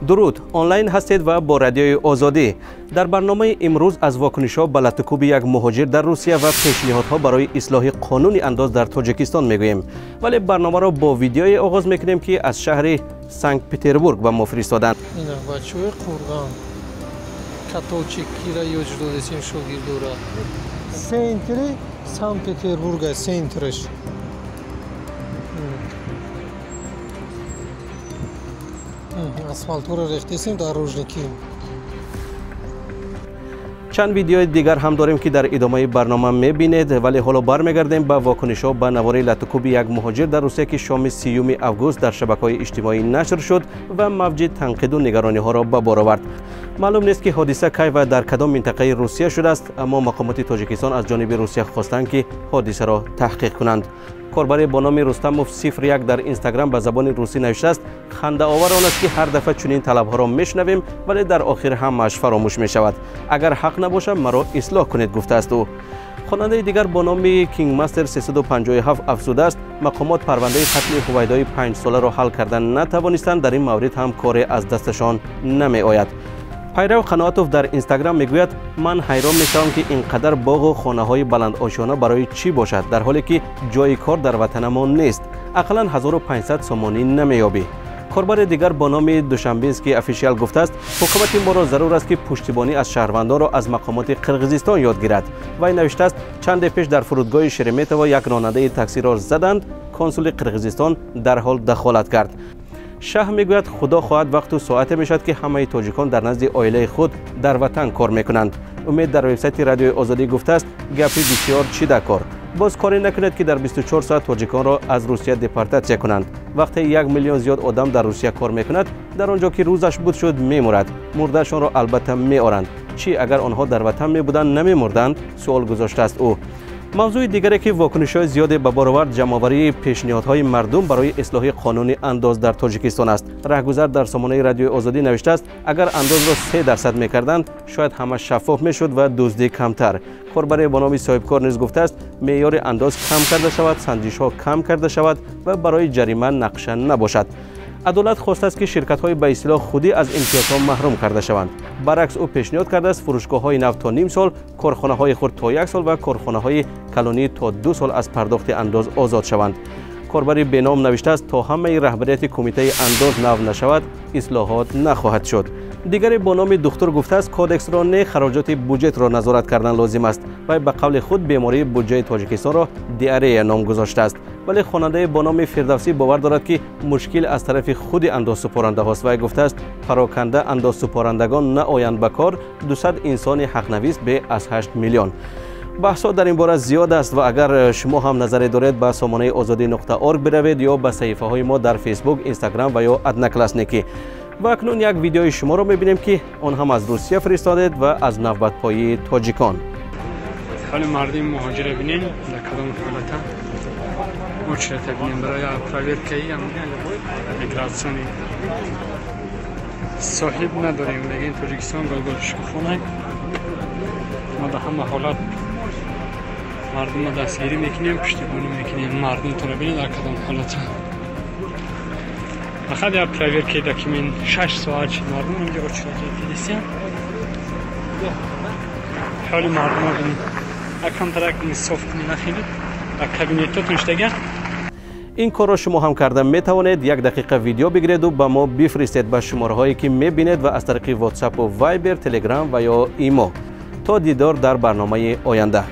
Дуруд, онлайн ҳастед ва бо Радиои Озодӣ. Дар барномаи имрӯз аз вокунишҳо ба латукӯби як муҳоҷир дар Русия ва пешниҳодҳо барои ислоҳи қонуни андоз дар Тоҷикистон мегӯем. Вале барномаро бо видеое оғоз мекунем, ки аз шаҳри Санкт-Петербург ба мо фиристоданд. Ина бачаҳои Қурғон католчикира ёҷ додесем шогирдора. Центри Санкт-Петербурга, центраш. Асфалтҳоро рехтесем, дорожники. Чанд видеои дигар ҳам дорем, ки дар идомаи барнома мебинед, вале ҳоло бармегардем ба вокунишҳо ба навори латукӯби як муҳоҷир дар Русия, ки шоми 30 август дар шабакаҳои иҷтимоӣ нашр шуд ва мавҷи танқиду нигарониҳоро ба бор овард. Маълум нест, ки ҳодиса кай ва дар кадом минтақаи Русия шудааст, аммо мақомоти Тоҷикистон аз ҷониби Русия хостанд, ки ҳодисаро таҳқиқ кунанд. Корбаре бо номи Рустамов 01 дар Инстаграм ба забони русӣ навиштааст: хандаовар он аст, ки ҳар дафъа чунин талабҳоро мешунавем, вале дар охир ҳамааш фаромӯш мешавад. Агар ҳақ набошам, маро ислоҳ кунед, гуфтааст ӯ. Хонандаи дигар бо номи Кингмастер 357 афзудааст: мақомот парвандаи қатли ҳувайдои 5-соларо ҳал кардан натавонистанд, дар ин маврид ҳам коре аз дасташон намеояд. Пайрав Қаноатов дар Инстаграм мегӯяд: ман ҳайрон мешавам, ки ин қадар боғу хонаҳои баландошёна барои чӣ бошад, дар ҳоле ки ҷои кор дар ватанамон нест, ақаллан 1500 сомонӣ намеёбӣ. Корбари дигар бо номи Душанбинский Офишиал гуфтааст: ҳукумати моро зарур аст, ки пуштибонӣ аз шаҳрвандонро аз мақомоти Қирғизистон ёд гирад. Вай навиштааст: чанде пеш дар фурудгоҳи Шереметьево як ронандаи таксиро заданд, консули Қирғизистон дарҳол дахолат кард. Шаҳ мегӯяд: худо хоҳад, вақту соате мешавад, ки ҳамаи тоҷикон дар назди оилаи худ дар ватан кор мекунанд. Умед дар вебсайти Радиои Озодӣ гуфтааст: гапи бисёр чӣ дар кор? Боз коре накунед, ки дар 24 соат тоҷиконро аз Русия депортатсия кунанд. Вақте 1 миллион зиёд одам дар Русия кор мекунад, дар он ҷо ки рӯзаш буд шуд мемурад. Мурдаашонро албатта меоранд. Чӣ агар онҳо дар ватан мебуданд, намемурданд? Суол гузоштааст ӯ. Мавзӯи дигаре, ки вокунишҳои зиёде ба бор овард, ҷамъоварии пешниҳодҳои мардум барои ислоҳи қонуни андоз дар Тоҷикистон аст. Раҳгузар дар сомонаи Радиои Озодӣ навиштааст: агар андозро 3% мекарданд, шояд ҳама шаффоф мешуд ва дуздӣ камтар. Корбаре бо номи Соҳибкор низ гуфтааст: меъёри андоз кам карда шавад, санҷишҳо кам карда шавад ва барои ҷарима нақша набошад. Адолат хостааст, ки ширкатҳои ба истилоҳ худӣ аз имтиёзҳо маҳрум карда шаванд. Баръакс, ӯ пешниҳод кардааст фурӯшгоҳҳои нав то ним сол, корхонаҳои хурд то 1 сол ва корхонаҳои калонӣ то 2 сол аз пардохти андоз озод шаванд. Корбари беном навиштааст: то ҳамаи раҳбарияти кумитаи андоз нав нашавад, ислоҳот нахоҳад шуд. Дигаре бо номи Духтур гуфтааст: кодексро не, хароҷоти буҷетро назорат кардан лозим аст. Вай ба қавли худ бемории буҷаи Тоҷикистонро диарея ном гузоштааст. Вале хонандае бо номи Фирдавсӣ бовар дорад, ки мушкил аз тарафи худи андозсупорандаҳост. Вай гуфтааст: пароканда андозсупорандагон наоянд ба кор, 200 инсони ҳақнавис бе аз 8 миллион. Баҳсҳо дар ин бора зиёд аст ва агар шумо ҳам назаре доред, ба сомонаи озодӣ.орг биравед ё ба саҳифаҳои мо дар Фейсбук, Инстаграм ва ё Одноклассники. Ва акнун як видеои шуморо мебинем, ки он ҳам аз Русия фиристодед ва аз навбатпоии тоҷикон. Ҳоли мардуми муҳоҷира бинем, дар кадом ҳолата очерата бинем барои проверкаи мигратсиони. Соҳиб надорем, мегӯем Тоҷикистон голгол шукуфона. Мо дар ҳама ҳолат мардумро дастгирӣ мекунем, пуштибонӣ мекунем. Мардумтонро бинед дар кадом ҳолата. Фақат як проверкаи документ 6 соат шид, мардум инҷо очерата дидисиям. Ҳоли мардумро бинед. Акамтарак инсоф кунед, нахелед. Дар кабинетотон шудага. Ин корро шумо ҳам карда метавонед. 1 дақиқа видео бигиреду ба мо бифиристед ба шумораҳое, ки мебинед ва аз тариқи WhatsApp, Viber, Telegram ва ё Имо. То дидор дар барномаи оянда.